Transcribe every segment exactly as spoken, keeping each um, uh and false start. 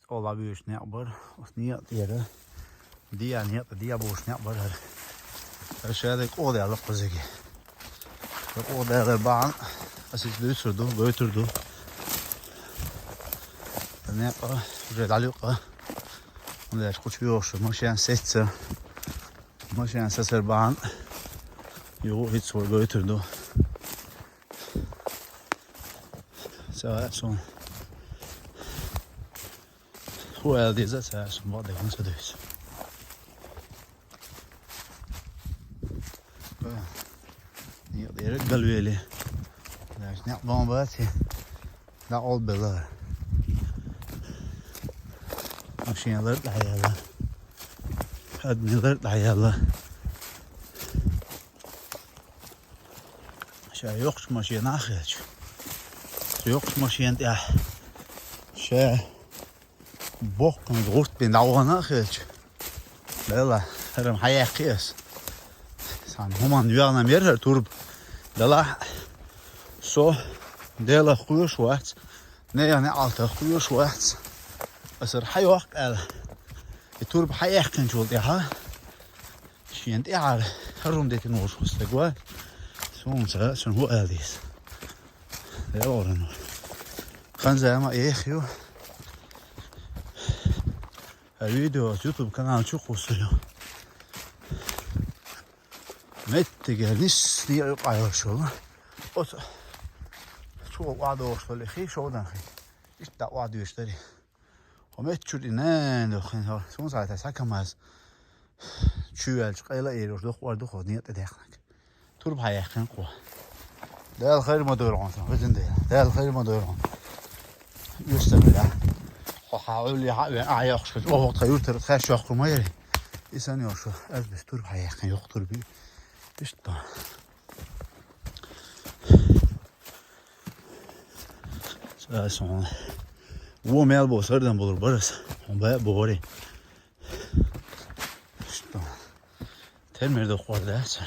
Ола буьйш некъ бар. Оцу некъа тӀера. Диа некъа, диа буьйш некъ бар хӀара. ХӀара шадерг къодаьлла кхузиге. ХӀара къодаьлла бахьана, ас иза дуьйцур ду, гойтур ду. ХӀара некъа уже дӀалуьйкъа. ХӀунда аьлча кху чу йогӀуш машен сецна. Машен сацар бахьана, юха хӀинца вай гойтур ду. Ца ваьа суна. ХӀун аьлла деза а ца ваьа суна, бакъдерг ца дуьйцу. Некъ дерриг галвели. Даш некъ бан баци. ДӀакъовлабелла. Машина лар дӀаяьлла. Адамий лар дӀаяьлла. Ша йоккхачу машенахь а хилча. Йоккхачу машена тӀехь. Ша боккханиг гӀурт бина дӀавахана а хилча. Делла, хӀара-м хьаяьккхи ас. Сан хӀуманна йоьгӀна-м яра хӀара турба. Делахь, со Делах кхоьруш вац, нехан неӀалтах кхоьруш вац. Ас хӀара хьайоккху аьлла, и турба хьаяьккхинчул тӀаьхьа шена тӀаьхьара хӀара хӀума дитина волуш ву стаг вац. Суна ца, цунна хӀун ала деза? Делахь, хӀара хӀума. Хан зама а еха ю. ХӀара видео оцу YouTube канал чу кхуссур ю. Меттигера нисса некъа юкъахь йолуш йолу. Оцу чу охьадогӀуш долу хи, шовдан хи. Иштта дӀа охьадоьжуш дарий. Хьо метта чуьра и нана дохкина, хьо суна схьа таса КамАЗ. Чу ваьлча къайла а эр йолуш доху ор ду хьо некъа тӀе даьккхинарг. Турба хьаяьккхина кхо. Дала хайр ма дойла хьуна, везан Дела. Дала хайр ма дойла хьуна. Уьш ца хила. Хьо хьан Ӏуьлле хьан а вен, ахьа йоккхуш хилча, оха тхан юьртара тхаьш йоккхур ма яри. И санна йолуш, ас бес турба хьаяьккхина, йоккха турба ю. Иштта. Ца ас хьуна. Вон мел бо сардан болур бара ас. Хьуна баьа бохури. Иштта. Термер доккхур дац.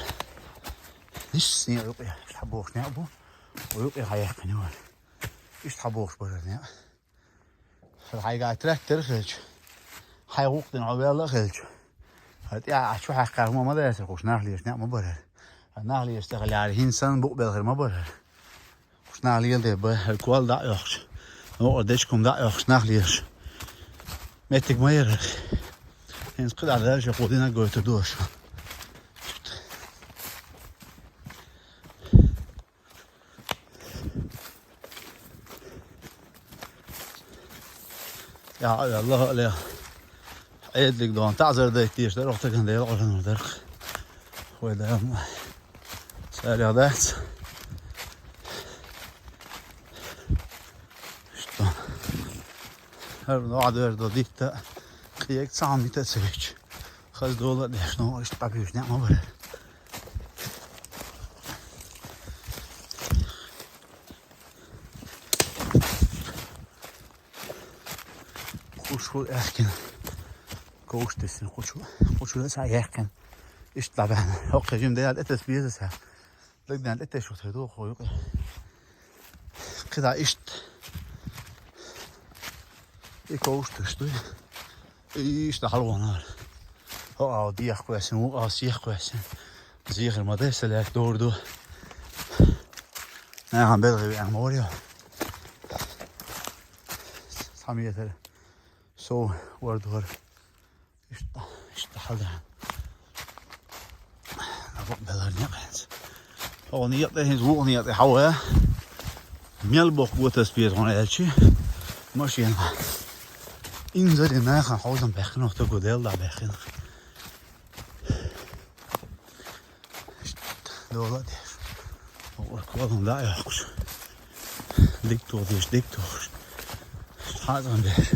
Нисса некъа юкъе, иштта хьан бохуш некъ бу. О юкъе хьаяьккхина вара. Иштта хьан бохуш бара некъ. Хьайга трактор хилча, хьайн гӀукъ дина хьо ваьлла а хилча, хьан тӀаьхьа ахь чу хьаьккхина хӀума ма дацара, кхуш нах лелаш некъ ма бара. Хьан нах лелаш тӀехь лаьара хӀинца санна букъ белхар ма бара. Кхуш нах леладе бан, хӀара кол дӀа а йоккхуш, вукъара дечкум дӀа а йоккхуш нах лелаш. Меттиг ма яра. ХӀинца кхидӀа дара шо кху динарг гойтур ду аша. Я, Аллах алех. Ӏедалиг дон таӀзар дайта дезаш дара, вахтаган Дела къуръанор дара. Вай Дала ма. Царех дац. Что? ХӀара нохьа дер до дитта, кхега цхьа хӀума йита а ца йича. Хаза дола а деш, ну, иштта къабуьйсу некъ ма бара. Кхуш хӀу аьхкина. Ковш тесна кхучу. Кхучу цхьа яьккхина. Иштта дӀабаьхна. ХӀокху жима дена тӀе тесна беза цхьа. Дагадеана тӀе тесна хӀу тхе доху юкъе. КхидӀа иштта. И ковш тесна дуй. Иштта хьалгӀонара. ХӀо ау дехкхоьссина, ву ау сехкхоьссина. Зехар ма дай, селерг дор ду. Нахан белхи веана ма вар ю. Цхьа метр. Со вар дора. Иштта, иштта хьалда. Абу белар некъ хӀинца. Хьо некъ тӀе хӀинца вукху некъ тӀе хьавая. Мел боккха го тасбеза хьуна аьлчи. Машина. Инзаре нахан хьовзам баьккхина, вахта го Дела дӀа баьккхина. Дола а деш. Вукху колун дӀа а йоккхуш. Диг тухуш, диг тухуш. Хьазан беш.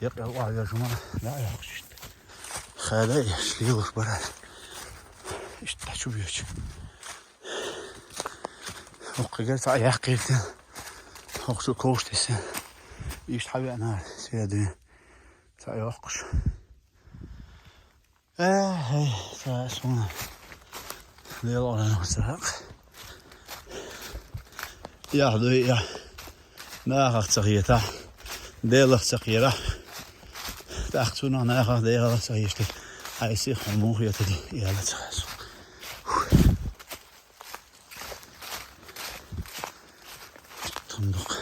Якъел охьавеш ма дӀа а йоккхуш иштта. Хада еш, лелуш бара. Иштта чу бечу. Вукхуьгара цхьа яьккхийтина. Вукху чу ковш тесна. Иштта хьавеана, следуя. Цхьа йоккхуш. Э, хӀей, ца суна. Лела Ӏуьллуш ца хьакъ. Яхь дуй, яхь. Нахах ца хетахь. Делах ца кхерахь. Тахцуна нааха дера саишта. Айси хомур ятади ялацарас. Тундук.